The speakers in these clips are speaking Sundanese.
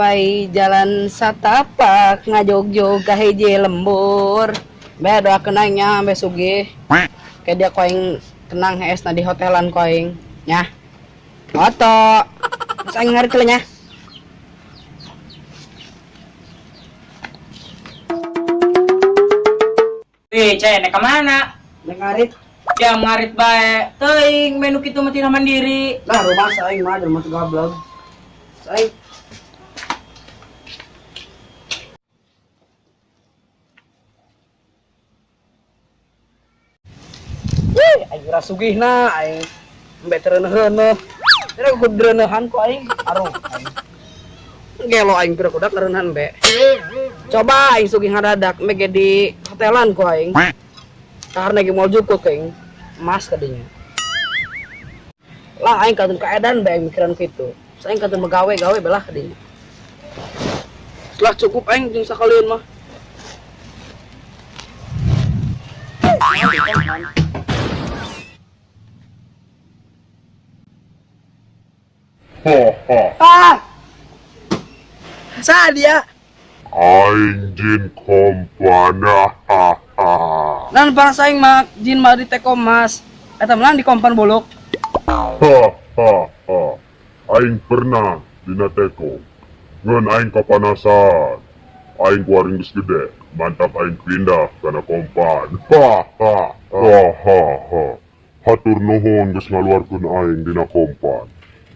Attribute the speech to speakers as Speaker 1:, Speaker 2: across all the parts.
Speaker 1: Sampai jalan satapak ngajogjog ka hiji lembur. Be doakeun aing nya ambe sugih. Kayak dia ku aing tenang hees na di hotelan ku aing nya. Oto. Terus aing ngarit nya.
Speaker 2: Wih, cek, naik kemana?
Speaker 1: Naik ngarit.
Speaker 2: Ya ngarit bae. Teuing menu kitu mah tina mandiri.
Speaker 1: Lah rumah aing mah rumah gablog. Aing. Wih, aing ora sugihna aing. Embe teu reuneuh-reuneuh. Teu kudu reuneuhan ku aing. Aruh aing. Gelo aing pira kudak reuneuhan be. Coba aing sugih ngadadak embe ge di hotelan ku aing. Karena ge moal jukut ku aing. Emas kadinya. Lah aing katun kaedan be aing mikiran kitu. Aing katun megawe-gawe belah kadinya. Setelah cukup aing jeung sakalian mah. Ah! Sa dia.
Speaker 3: Aing jin kompana.
Speaker 1: Nan parang saing mah jin mah di teko mas. Eta mah di kompan buluk.
Speaker 3: Ha ha ha. Aing pernah dina teko. Ngan aing kapanasan. Aing kuaring geus gede. Mantap aing pindah kana kompan. Ha ha ha ha ha. Hatur nuhun geus ngaluarkeun aing dina kompan.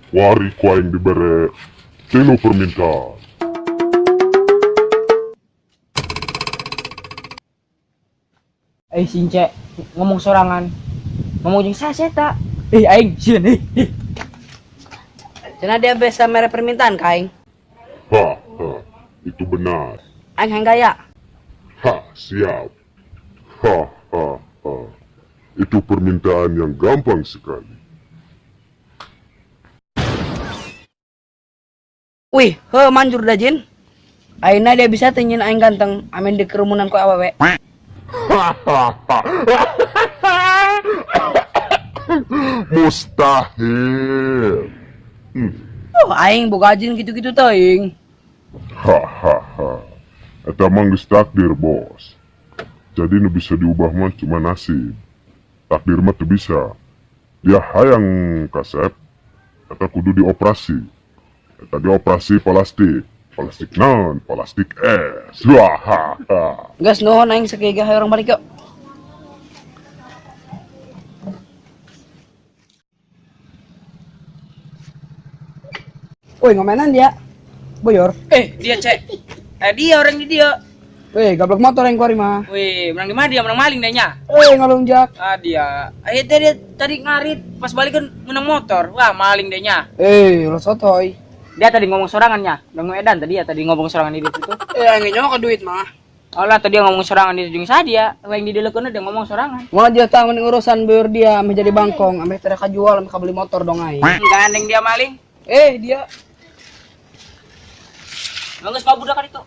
Speaker 3: Wari ku aing dibere 3 permintaan.
Speaker 2: Since ngomong sorangan. Ngomong jeung saya eta. Aing sieun eh.
Speaker 1: Cenah dia bisa mere permintaan ka aing.
Speaker 3: Ha ha, itu benar.
Speaker 1: Aing hayang gaya.
Speaker 3: Ha, siap. Ha ha ha. Itu permintaan yang gampang sekali.
Speaker 1: Wih, he manjur dah jin. Aina dia bisa tingin aing ganteng, amin di kerumunan ku awewe.
Speaker 3: Mustahil.
Speaker 1: Oh, aing boga jin gitu-gitu teuing.
Speaker 3: Ha ha ha. Eta mah geus takdir, bos. Jadi nu bisa diubah mah cuma nasib. Takdir mah teu bisa. Dia hayang kasep, eta kudu dioperasi. Eta dioperasi plastik. Plastik naon? Plastik es. Wah, ha, ha.
Speaker 1: Geus nuhun aing sakieu hayu urang balik yuk. Woi, ngomenan dia. Boyor.
Speaker 2: Dia cek. Dia orang di dia.
Speaker 1: Wih, gablok motor yang kuari mah.
Speaker 2: Wih, menang di mana dia? Menang maling deh nya.
Speaker 1: Ngalunjak.
Speaker 2: Ah, dia. Tadi ngarit pas balik kan menang motor. Wah, maling deh nya.
Speaker 1: Lo sotoy.
Speaker 2: Dia tadi ngomong sorangannya. Bang Edan tadi ya tadi ngomong sorangan di situ.
Speaker 1: Yang nyawa ke duit mah.
Speaker 2: Alah, tadi ngomong sorangan di jeung saya dia. Yang di dilekeun dia ngomong sorangan.
Speaker 1: Mau dia tahu mending urusan beur dia ameh jadi bangkong, ameh teh kajual, ameh kabeli motor dong aing.
Speaker 2: Gandeng dia maling.
Speaker 1: Dia.
Speaker 2: Geus babudak kan itu.